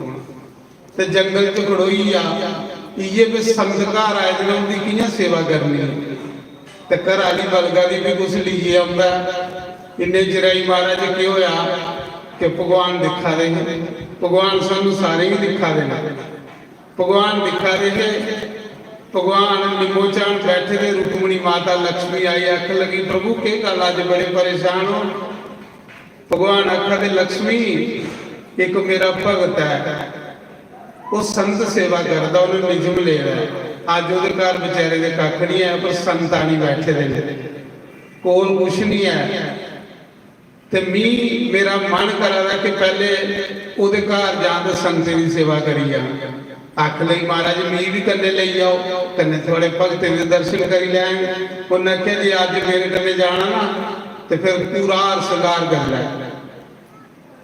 ते जंगल च खड़ोई गेआ। इ'यै भी संत घर आए दे न, उं'दी कि'यां सेवा करनी? ते घरा आह्ली बलगा दी भी कुछ लेइयै औंदा। इन्ने चिरै गी महाराज केह् होआ कि भगवान दिक्खा दे हे, भगवान सानूं सारें गी दिक्खा दे न। भगवान दिक्खा दे हे, भगवान निम्मो झान बैठे दे, रुक्मणी माता लक्ष्मी आई, आखन लगी, "प्रभु, केह् गल्ल, अज्ज बड़े परेशान हो?" भगवान आखा दे, "लक्ष्मी, इक मेरा भगत ऐ, ओह् संत सेवा करदा, उन्हें निजम लेदा ऐ। अज्ज ओह्दे घर बेचारे दे कक्ख निं ऐ, पर संत आनी बैठे दे न, कोल कुछ निं ऐ। ते मी, मेरा मन करा दा कि पैह्ले ओह्दे घर जां ते संतें दी सेवा करी आं।" आखन लगी, "महाराज, मी बी कन्नै लेई जाओ, कन्नै थुआढ़े भगतें दे दर्शन करी लैंग।" उन्नै आखेआ, "जे अज्ज मेरे कन्नै जाना ना, ते फिर पूरा हार श्रृंगार करी लै,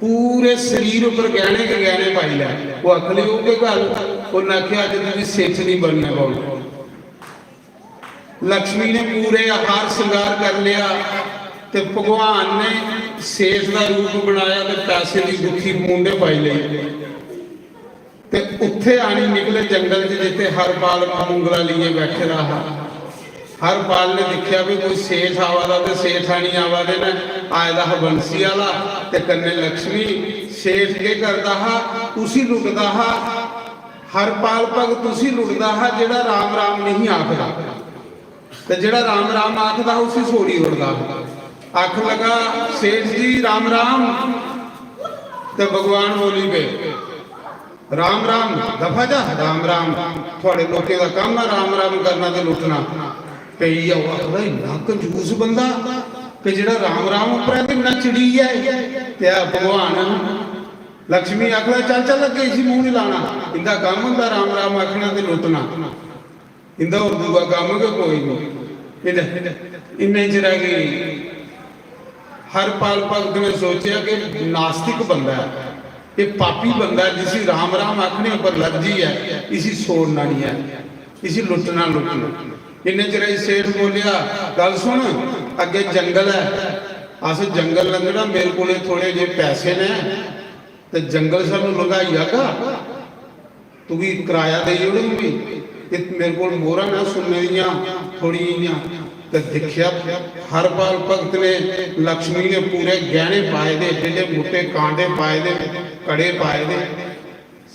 पूरे शरीर उप्पर गैह्ने गै गैह्ने पाई लै।" ओह् आखन लगी, "ओह् केह् गल्ल?" उन्नै आखेआ, "अज्ज तुगी सेठ निं बनना पौना।" लक्ष्मी ने पूरे हार श्रृंगार कर लिया ते भगवान ने सेठ दा रूप बनाया ते पैसे दी गुत्थी मूंढे पाई लेई। ते उत्थे आनी निकले जंगल च, जित्थे हरपाल मुंगला लेइयै बैठे दा हा। हरपाल ने दिक्खेआ भी कोई सेठ आवा दा ते सेठ आनी आवा दे न, आए दा हा बंसी आह्ला ते कन्नै लक्ष्मी। सेठ केह् करदा हा, उसी लुटदा हा। हरपाल भगत उसी लुटदा हा जेह्ड़ा राम राम नहीं आखदा, ते जेह्ड़ा राम राम आखदा हा उसी छोड़ी ओड़दा हा। आख लगा, "सेठ जी राम राम।" ते भगवान बोली पे, "राम राम, दफा जा, राम राम। थुआड़े लोकें दा कम्म ऐ राम राम करना ते लुट्टना।" ते इ'यै ओह् आखदा, "इन्ना कंजूस बंदा कि जेह्ड़ा राम राम उप्परा ते इन्ना चिड़ी ऐ।" ते आ भगवान लक्ष्मी आखदा, "चल चल, अग्गें इसी मूंह निं लाना, इंदा कम्म होंदा राम राम आखना ते लुट्टना, इंदा होर दूआ कम्म गै कोई निं।" इन्ने, इन्ने चिरै गी हरपाल भगत ने सोचेआ कि नास्तिक बंदा ऐ, ये पापी बंदा जिसी राम राम आखने उप्पर लर्जी ऐ, इसी छोड़ना नहीं है, इसी लुट्टना लुट्टना। इन्ने चिर च सेठ बोलेआ, "गल सुन, अग्गे जंगल है, अस जंगल लंघना, मेरे कोले थोड़े जे पैसे ने, ते जंगल सानू लंघाई आगा, तुगी किराया देई ओड़ङ मी, ते मेरे कोल मोहरां न सुन्ने दियां थोड़ी जियां।" ते दिक्खेआ, हरपाल भगत ने, लक्ष्मी ने पूरे गैह्ने पाए दे, एड्डे एड्डे मुट्टे कांटे पाए दे, कड़े पाए दे।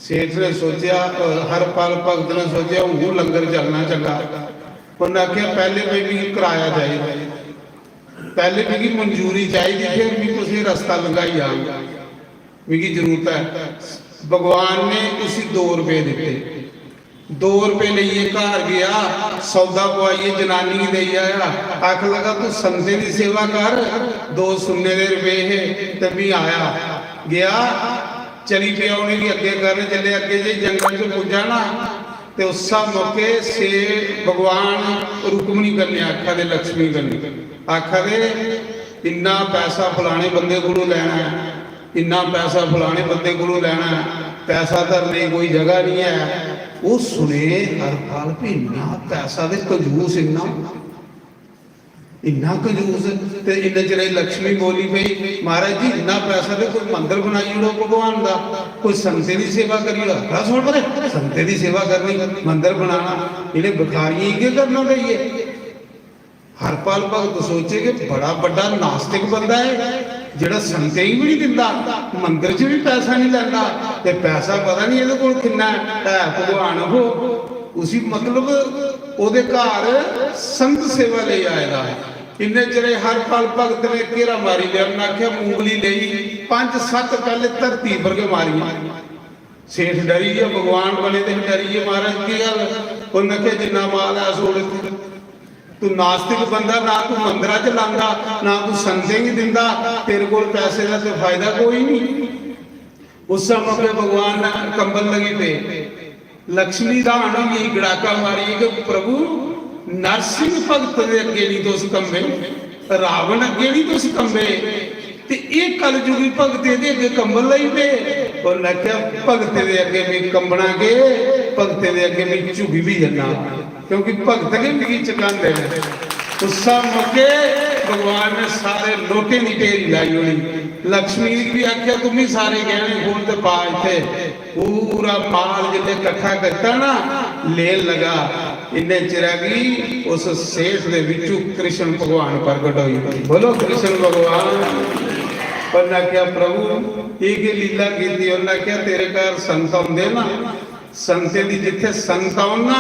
सेठ ने सोचेआ, अ, हरपाल भगत ने सोचेआ, "हून लंगर चलना चंगा।" उन्नै आखेआ, "पैह्ले भई मिगी किराया चाहिदा, पैह्ले मिगी मंजूरी चाहिदी, फिर मिगी कुसै रस्ता लंघाई जाङ, मिगी जरूरत ऐ।" भगवान ने उसी दो रपेऽ दित्ते। दो रपेऽ लेइयै घर गेआ, सौदा पुआइयै जनानी गी देई आया। आखन लगा, "तू संतें दी सेवा कर।" दो सुन्ने दे रपेऽ हे ते मी आया। गेआ, चली पेआ उ'नेंगी अग्गें करन। जेल्लै अग्गें जाई जंगल च पुज्जा ना, ते उस्सै मौके से भगवान रुक्मणी कन्नै आखा दे, लक्ष्मी कन्नै आखा दे, "इन्ना पैसा फलाने बंदे कोलों लैना ऐ, इन्ना पैसा फलाने बंदे कोलों लैना ऐ, पैसा धरने दी कोई जगह नहीं है।" ओह् सुने हरपाल भी, "इन्ना पैसा ते कंजूस इन्ना, इन्ना कंजूस।" ते इन्ने चिरे लक्ष्मी बोली पई, "महाराज जी, इन्ना पैसा ते कोई मंदर बनाई ओड़ो भगवान दा, कोई संतें दी सेवा करी ओड़ो।" "हरा छोड़ परे, संतें दी सेवा करनी, मंदर बनाना, इ'नें भिखारियें गी केह् करना देइयै?" हरपाल भगत सोचे कि बड़ा बड्डा नास्तिक बंदा है, जेह्ड़ा संतें गी बी नहीं दिंदा, मंदर च भी पैसा नहीं लैंदा, ते पैसा पता नहीं एह्दे कोल किन्ना है, है भगवान ओह्। उसी मतलब ओह्दे घर संत सेवा लेई आए दा है। इन्ने चिरे हरपाल भगत ने घेरा मारी लिया, उन्नै आखेआ, "मूंगली लेई, पंज सत्त पैह्ले धरती पर गै मारियां।" सेठ डरी गेआ, भगवान बने दे डरी गे, "महाराज, केह् गल्ल?" उन्नै आखेआ, "जिन्ना माल ऐ, अस ओड़े तू। तू नास्तिक बंदा, ना तू मंदरा च लांदा, ना तू संतें गी दिंदा, तेरे कोल पैसे दा ते फायदा कोई नहीं।" उस मौके भगवान ने कंबल लगी पे, लक्ष्मी दा होई गेई गड़ाका मारी कि, "प्रभु, नरसिंह भगत दे अग्गे नहीं तुस कंबे, रावण अग्गे नहीं तुस कंबे, ते एह् कलयुगी भगत एह्दे अग्गे कंबल लगी पे।" उन्नै आखेआ, "भगत दे अग्गे मी कंबना के, भगत दे अग्गे मी झुकी भी जन्ना, क्योंकि भगत गै मिगी झुकांदे न।" उस्सै मौके भगवान ने सारे लोटें दी ढेरी लाई ओड़ी। लक्ष्मी गी भी आखेआ, "तुम्मी सारे गैह्ने खोल ते पा इत्थे।" पूरा माल जिसलै कट्ठा कीता ना, लेन लगा, इन्ने चिरा गी उस सेठ दे विचू कृष्ण भगवान प्रगट होई गे। बोलो कृष्ण भगवान। उन्नै आखेआ, "प्रभु, एह् केह् लीला कीती?" उन्नै आखेआ, "तेरे घर संत औंदे ना, संतें दी जित्थे संत औन ना,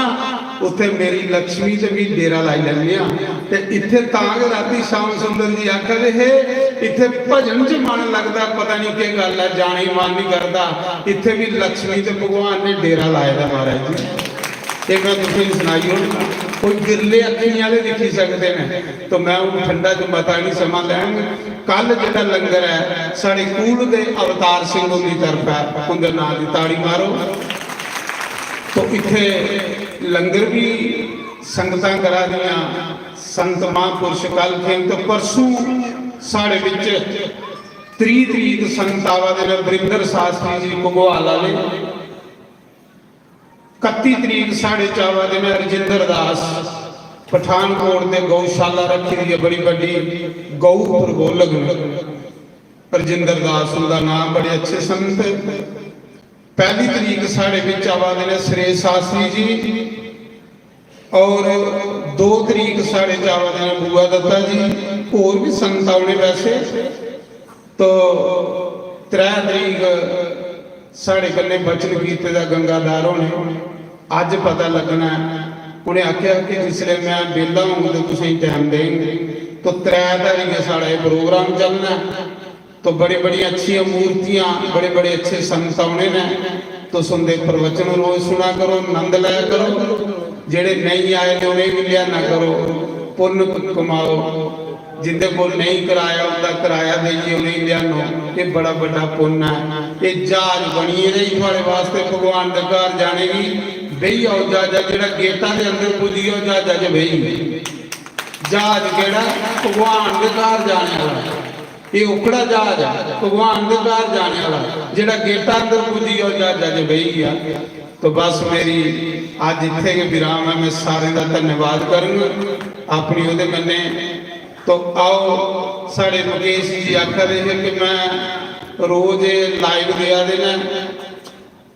उत्थे मेरी लक्ष्मी ते भी डेरा लाई लैन्ने आं। ते इत्थे तां गै रातीं श्याम सुंदर जी आखा दे हे, इत्थे भजन च मन लगदा, पता नहीं केह् गल्ल ऐ, जाने गी मन नहीं करदा। इत्थे भी लक्ष्मी ते भगवान ने डेरा लाए दा महाराज जी।" एह् मैं तुसेंगी सनाई ओड़ना, कोई बिरले अक्खीं आह्ले दिक्खी सकदे न। तो मैं हून ठंडा च मता नहीं समां लैङ। कल जेह्ड़ा लंगर ऐ, साढ़े कूल दे अवतार सिंह हुंदी तरफा उंदे नां दी ताड़ी मारो। तो इत्थे लंगर भी संगतां करा दियां, संत महापुरुष कल थे, तो परसों साढ़े बिच त्रीह् तरीक संत आवा दे न, वरिंदर शास्त्री जी घगवाल आह्ले। कत्ती तरीक साढ़े च आवा दे न रजिंदर दास, पठानकोट दे गौशाला रखी दी है बड़ी बड्डी, गौ प्रबोधक न रजिंदर दास, उंदा नाम, बड़े अच्छे संत। पैह्ली तरीक साढ़े बिच आवा दे न सुरेश शास्त्री जी, और दो तरीक साढ़े च आवा दे न बुआ दत्ता जी, होर भी संत औने वैसे। तो त्रै तरीक साढ़े कन्नै वचन कीते दा गंगाधर होने, अज्ज पता लग्गना ऐ। उ'नें आखेआ कि जिसलै मैं बेह्ला होङ ते तुसेंगी टैम देङ। तो त्रै तरीक साढ़ा एह् प्रोग्राम चलना ऐ। तो बड़ी बड़ी अच्छियां मूर्तियां, बड़े बड़े अच्छे संत औने न। तुस उंदे प्रवचन रोज सुना करो, नंद लै करो। जेह्ड़े नेईं आए दे उ'नेंगी बी लेआना करो, पुन्न कमाओ। जिंदे कोल नेईं कराया, उंदा कराया देइयै उ'नेंगी लेआनो। एह् बड़ा बड्डा पुन्न ऐ। एह् ज्हाज बनियै रेही थुआढ़े वास्ते भगवान दे घर जाने गी। बेही जाओ ज्हाजा, जेह्ड़ा गेटा दे अंदर पुज्जी गेआ, ज्हाजा च बेही। ज्हाज केह्ड़ा? भगवान दे घर जाने आह्ला। एह् ओकड़ा ज्हाज ऐ, भगवान दे घर जाने आह्ला, जेह्ड़ा गेटा अंदर पुज्जी गेआ, ओह् ज्हाजा च बेही गेआ। तो बस मेरी अज्ज इत्थै गै विराम ऐ। मैं सारें दा धन्यवाद करङ अपनी ओह्दे कन्नै। तो आओ, साढ़े मुकेश जी आखा दे हे कि मैं रोज लाइव देआ दे न,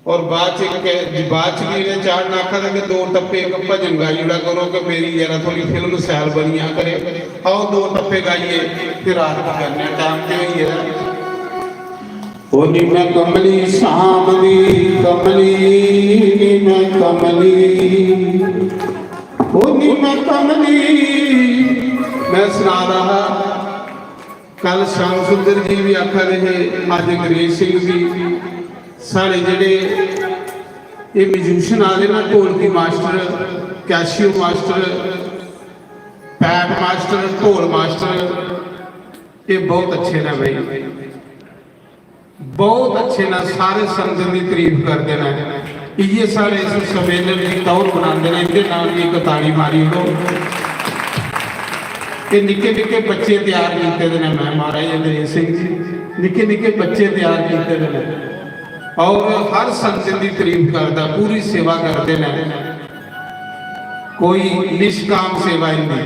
और बाद च इक, बाद च भी इ'नें चाढ़ना आखा दे कि दो टप्पे इक भजन गाई ओड़ा करो कि मेरी जरा थोड़ी फिल्म शैल बनी जा करे। आओ, दो टप्पे गाइए फिर आरती करने आं, टाइम ते होई गेदा। ओ नी मैं कमली शाम दी, कमली, नी मैं कमली, ओ नी मैं कमली। मैं सना रहा हा, कल श्याम सुंदर जी भी आखा दे हे, अज अंग्रेज सिंह भी, साढ़े जेह्ड़े एह् म्यूजिशियन आह्ले ना, ढोलकी master, cashew master, pet master, ढोल मास्टर, एह् बहुत अच्छे न भाई, बहुत अच्छे न। सारे संगत दी तारीफ करदे न। इ'यै साढ़े इस सम्मेलन दी टौह्र बनांदे न। इं'दे नाम दी इक ताड़ी मारी ओड़ो। एह् निक्के निक्के बच्चे त्यार कीते दे न। मैं, महाराज अंग्रेज सिंह जी, निक्के निक्के बच्चे त्यार कीते दे न और हर संगत दी तारीफ करदा, पूरी सेवा करदे न। कोई निष्काम सेवा इंदी,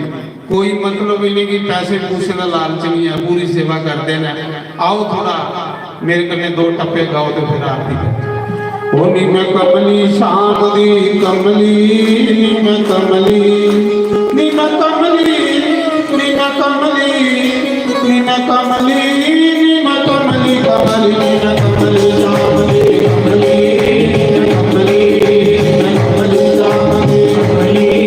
कोई मतलब इ'नेंगी पैसे पूसे दा लालच नहीं है, पूरी सेवा करदे न। आओ, थोड़ा मेरे कन्नै दो टप्पे गाओ ते फिर आरती करो। ओ नी मैं कमली शाम दी, कमली, नी मैं कमली, नी मैं कमली, नी मैं कमली, नी मैं कमली, नी मैं कमली, कमली, नी मैं कमली शाम दी, कमली, नी मैं कमली, नी मैं कमली शाम दी, कमली, नी मैं कमली।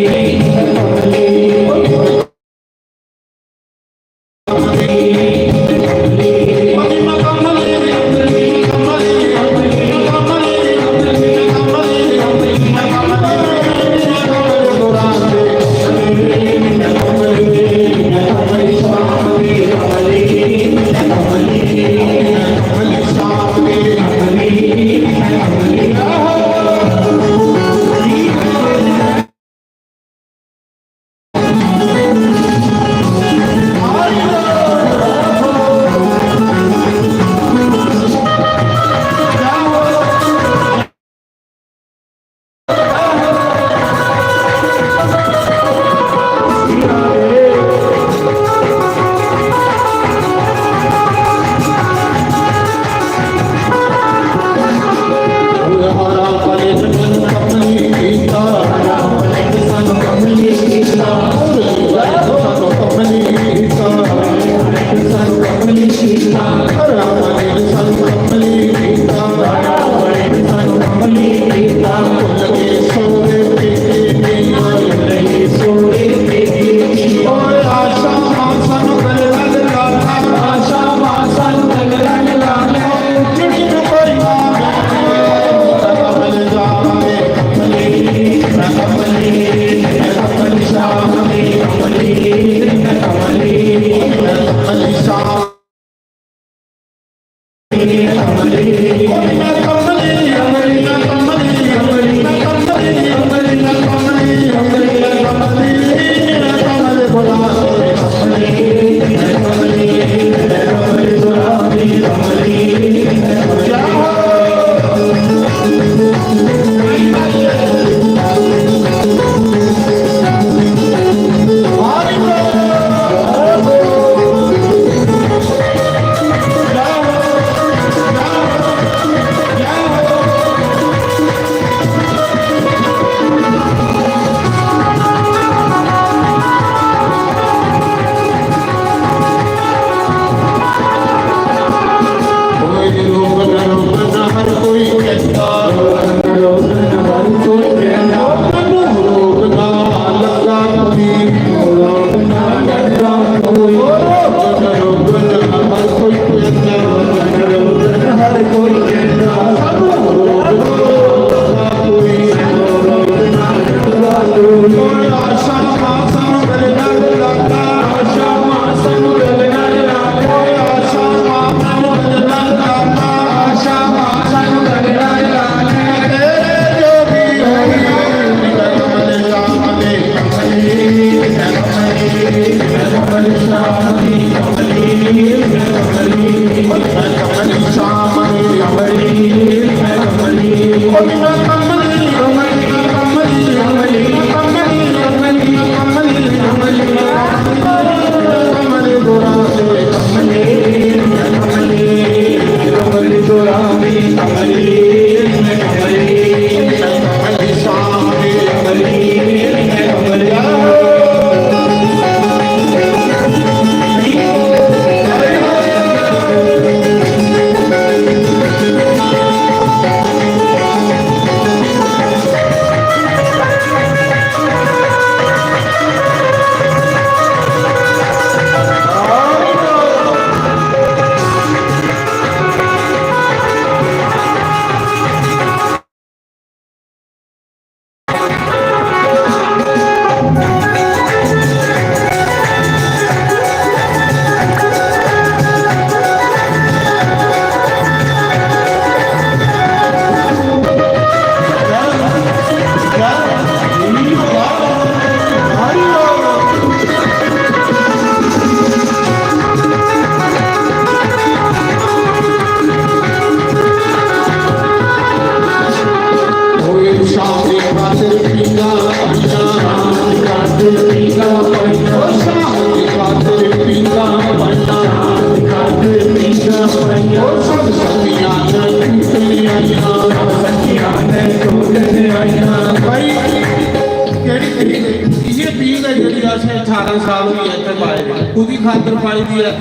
जेह्ड़ी असें ठारां साल होई गे इत्थै पाए दे, ओह्दी खातर पाई दी ऐ,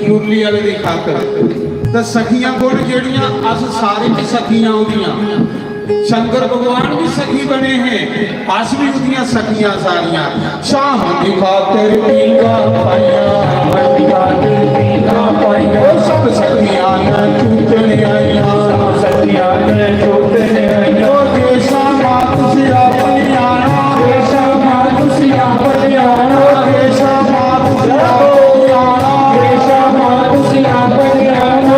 मुरली आह्ले दी खातर। ते सखियां गुण जेह्ड़ियां, अस सारे च सखियां ओह्दियां। शंकर भगवान बी सखी बने हे, अस बी ओह्दियां सखियां सारियां। शाम दी खातर पींघां पाइयां, शाम दी खातर पींघां पाइयां। ओ सब सखियां ने चूचन आइयां, सब सखियां ने चूचन आइयां। ओ देशा मां तुसी आप नी आना, देशा मां तुसी आप नी आना, देशा मां तुसी आप नी आना, देशा मां तुसी आप नी आना।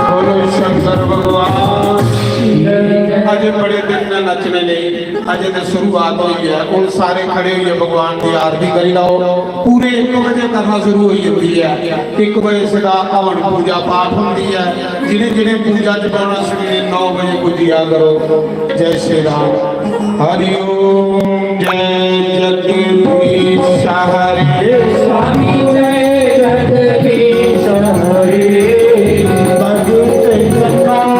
बोलो शंकर भगवान। अजे बड़े दिन न नचने लेई, अजे तो शुरुआत हुई है। हुन सारे खड़े होइए भगवान की आरती करी लाओ। पूरे एक बजे कथा शुरू हो जाती है, एक बजे से हवन पूजा पाठ होती है। जिन्हें जिन्हें पूजा च पाना, सवेरे नौ बजे पूजिया करो। जय श्री राम। हरि ओम। जय जगदीश हरे। स्वामी जय जगदीश हरे। भगत जगदीश हरे।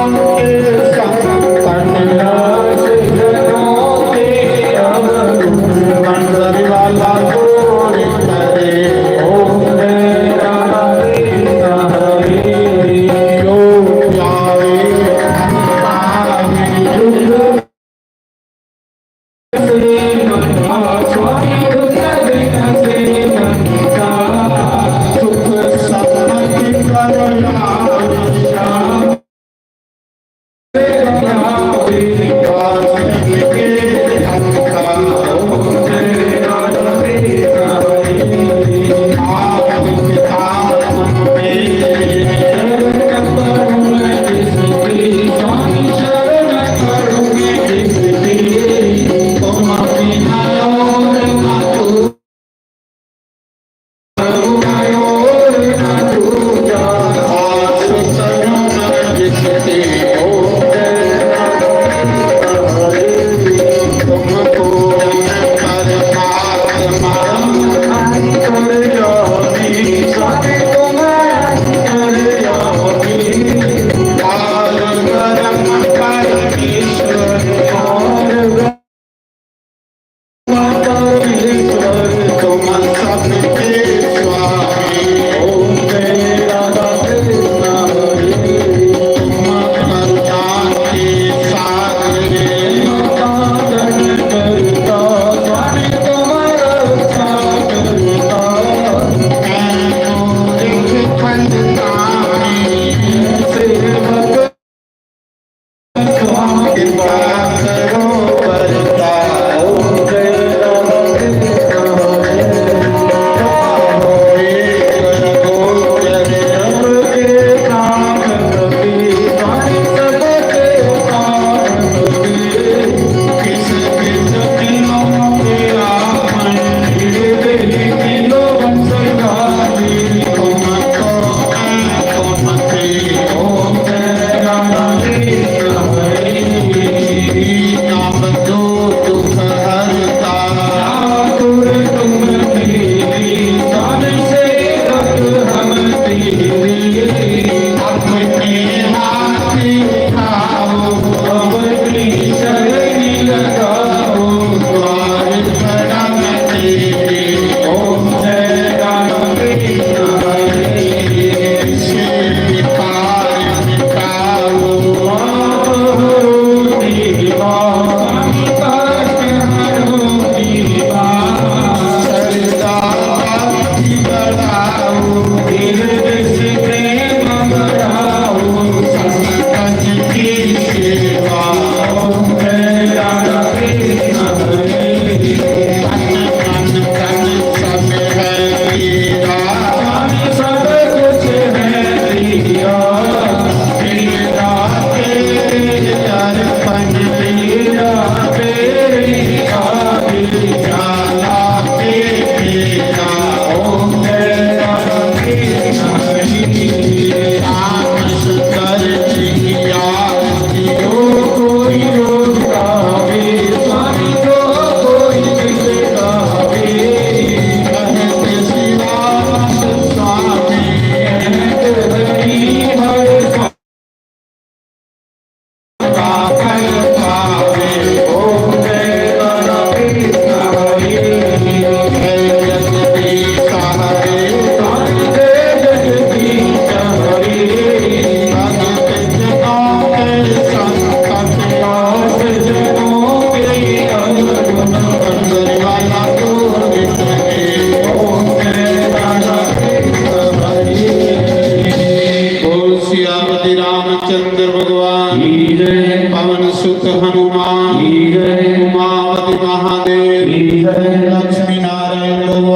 बोल सियापति रामचंद्र भगवान की जय। पवन सुत हनुमान की जय। उमापति महादेव की जय। लक्ष्मी नारायण भगवान